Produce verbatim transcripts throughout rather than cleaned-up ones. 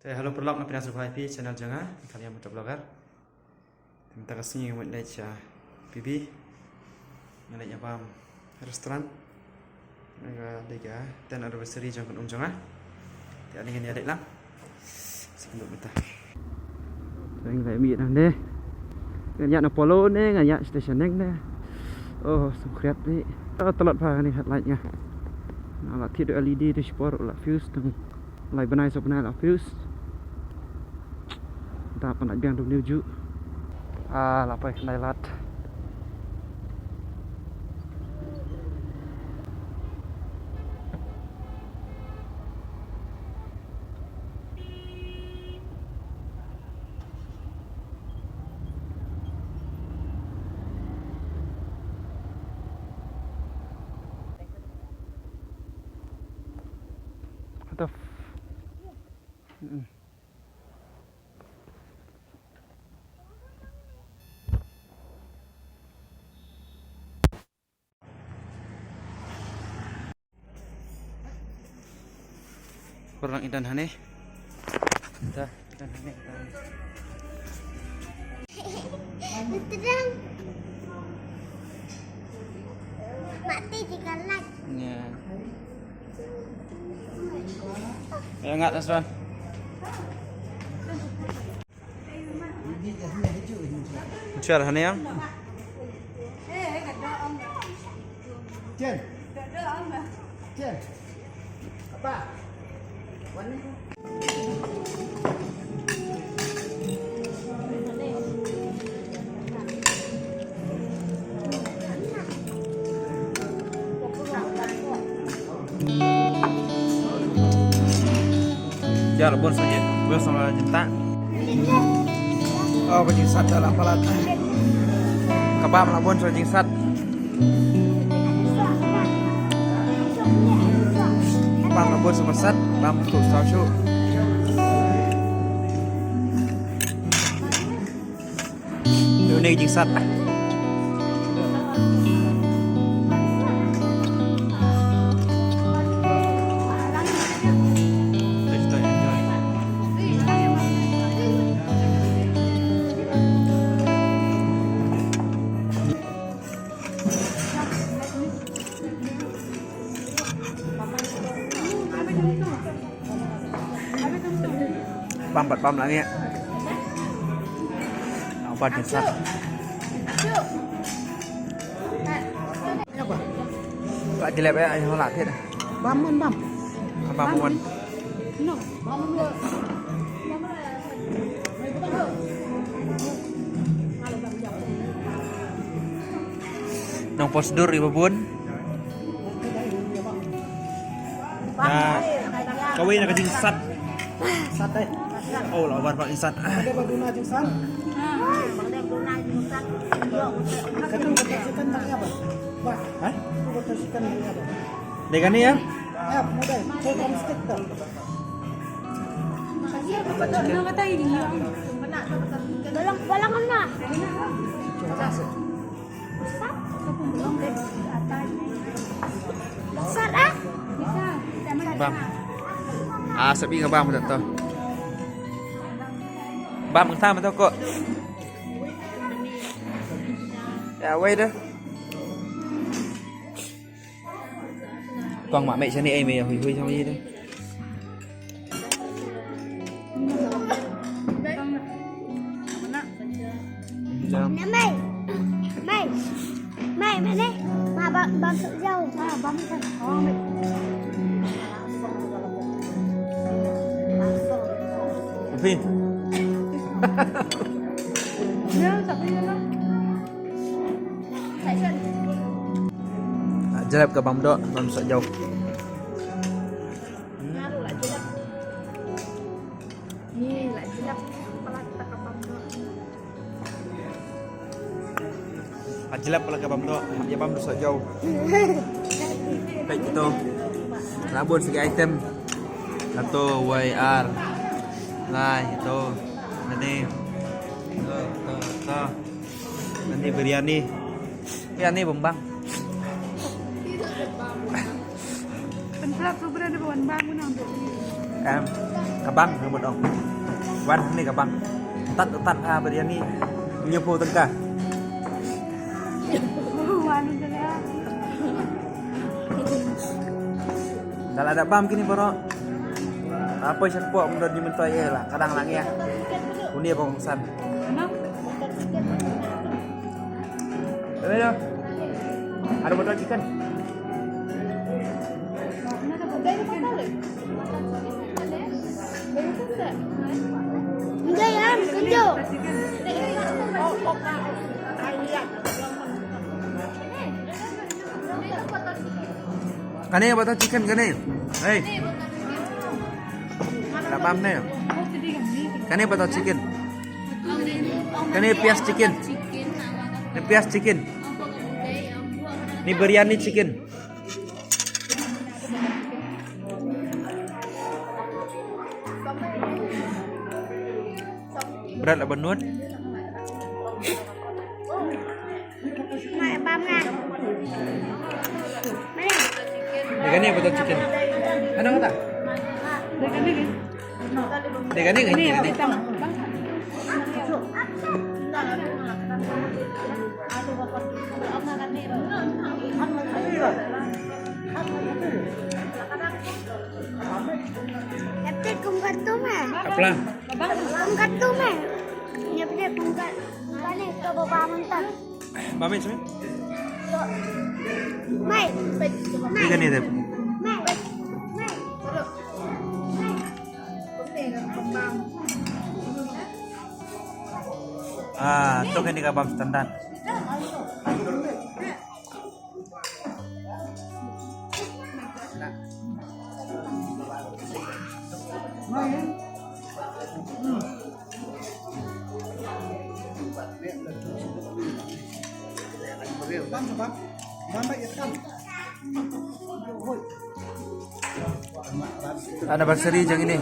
Te hello paralok, nga pdiang sngewbha ïa phi channel jong nga, Kaliang Motovlogger. Te mynta ka sngi nga mut leit sha P B. Nga leit ïa bam restaurant. Nga dei ka tenth anniversary jong ka um jong nga. Te ani ngan ïa leit lang. Sa kynduh mynta. Te nga leit mih nang de. Nga ïa na polo ne, nga ïa station neng de. Oh, sngewkhriat ni. Oh, tlot pha ni headlight nga. Nga la thied L E D tu shipor la fuse tang. Lai bnai sa bnai la fuse. Da pan biang dum niu ju. Ah, la pai khnai lat. What the f- Mm-mm. Kurang idan hane. Dah, idan hane. Terang. Mati di galak. Ya. Ya, ngat, Aswan. Share hane yang. Jen. Jen. Apa? Wan ni. Jar bun sa jin, bun sa jin ta. Oh, ka jingsat da la palat. Ka bam la bun sa jingsat. Bam la bun sa sat, bam tu sa shu. Une ka jingsat. Bam pat bam la ngi. Bam pat jingsat. Ka jlep ïa, ai hola thied. Bam man bam. Bam wan. No, bam wan. Nang prosedur iba bun. Na kawei na ka jingsat. Sat dai. Oh, la wan ba jingsat. Ada ba duna jingsat. Bang dai duna jingsat. Kata butter chicken tang apa? Bah. Hah? Butter chicken tang apa? Dai kane ya? Ya, mudah. Saya kan stick dah. Balang, balang mana? Besar ah? Bam. Ah, sabi nga bam dah tu. Bam kita betul kok. Ya, wei dah. Tuang ma mei shane ei mei hui hui shane ei. Jam. Mei. Mei. Mei, mei ne. Ma bam, bam suk jau. Ma bam suk. Oh, mei. Tapi. Ya, tapi ya lah. Jrep ka bam doh, bam suk jau. Ni la jrep pala ka bam doh. Jrep pala ka bam doh, ïa bam doh suk jau. Peit kito. Labun segi item. Satu, wei, ar. Lai, ito. Nani. To, to, to. Nani biryani. Biryani bembang. Pentlap tu berada bawang bang menang tu. Em. Ka bang, ka bang. Wan hangne ka bang. Tat, tat ha biryani. Hynñiewphew tyngka. Da la da bam kine baroh. Apa siapa pun dah diminta ya lah. Kadang lagi ya. Uni apa kongsan. Ada butter chicken. Hindi yan, hindi. Kane butter chicken kane. Hey. Dah paham ne? Kane butter chicken. Kane pias chicken. Ni pias chicken. Ni biryani chicken. Bret la banut. Dia kane butter chicken. Ano kata? Dia kane kan? Ini, ini, ini. Kapla. Kung katu me. Nya pde kung ka, kane ka baba mantan. Ba me sumi? Mai. Ikan ni dep. Mai. Mai. Ah, tu kini ka bam standar. Anniversary jong ini.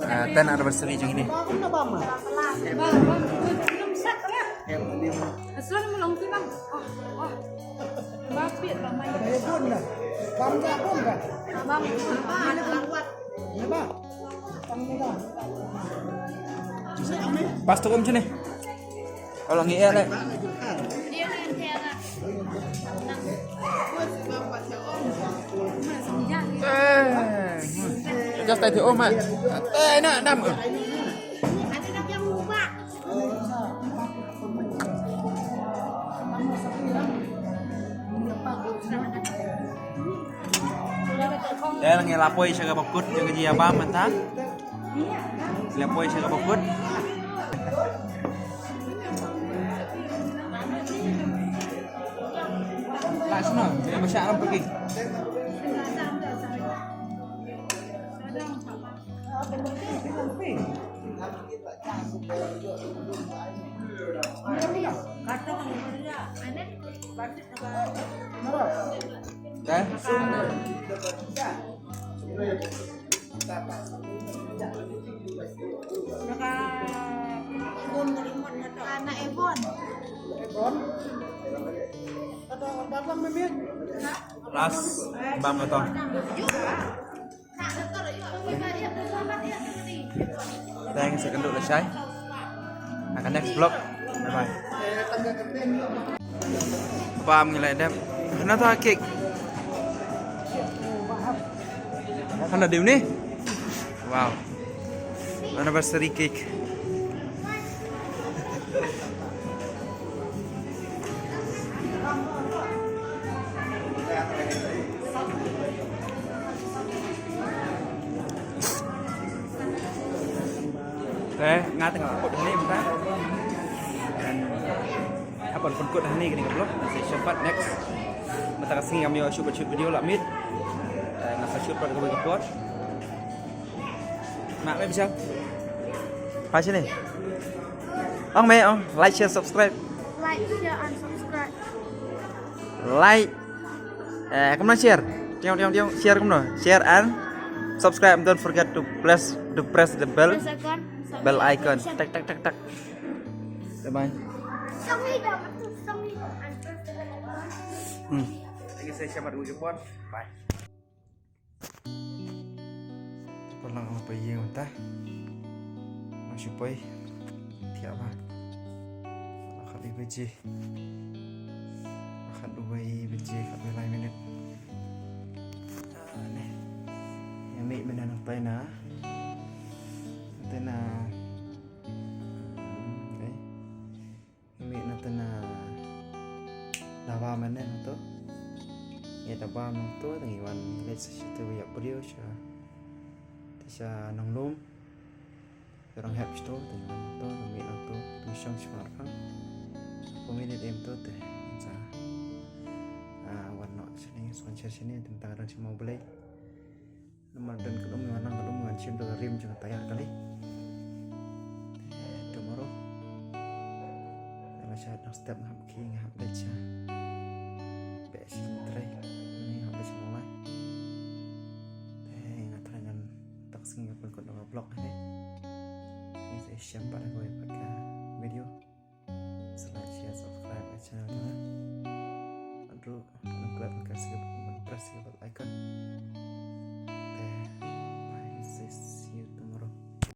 Ah, ten anniversary jong ini. Pas tu kum sini. Kalau ngi eh leh. Eh, just tadi oh mat. Eh, nak dam. Dei ngi la poi sha kaba kut jong ka jingïabam mynta. La poi sha kaba kut. La sno, ïa ba shah ram pergi. Eh? Anak Ebon. Last bam betul. Thanks, sa ka ndu lashai. Ha ka next vlog. Bye bye. Bam ngi la dep. Hana ta cake. Hana diu ni. Wow. Anniversary cake. Te nga tang la kut hangne mynta. Hap ban pynkut hangne kane ka vlog. Sa ïashem pat next. Mynta ka sngi ngam ïoh shoot, shoot video la miet. Te nga sa shoot pat kawei ka por. Mak me bishar. Phai shane. Ong me ong, like, share, subscribe. Like, share and subscribe. Like. Eh, kumno share? Tiong, tiong, tiong. Share kumno? Share and subscribe. Don't forget to press, to press the bell. Press icon. Bell icon. Tak, tak, tak, tak. Bye bye. Hmm. Lagi saya syamat uji pon. Bye. Pon Lang pa ïing mynta. Lang shu poi. Thiah ba. Lang khat wei baje. Lang khat wei baje, khat wei lai minit. Ah, ne. Ïa mih mynne nangtai na. Nangtai na. Okay. Ngi mih na tang na daba mynne na to. Ngi daba na to, ngi wan leit sa sha tu ïa briew sha. Te sha Nonglum. Te rang hep sha to, te ngi wan to, ngi mih na to, ngi shong sha markhang. Ko minit em to te. Sa. Ah, wan noh shane, sngewsih shane, tang tang rang sha Mawblei. Namar don ka um, nang ka um ngan shim da ka rim jong ka tayar kali. Tomorrow. Nga la shah dang step nga hap ki, nga hap leit sha. Beh shin trei. Ni hap leit sha Mawlai. Te nga try ngan tak sngi nga pynkut da ka vlog ne. Ni sa shem pat ka wei pat ka video. Sa like, share, subscribe ka channel jong nga. Adru, nang klik ka script, press ka bell icon.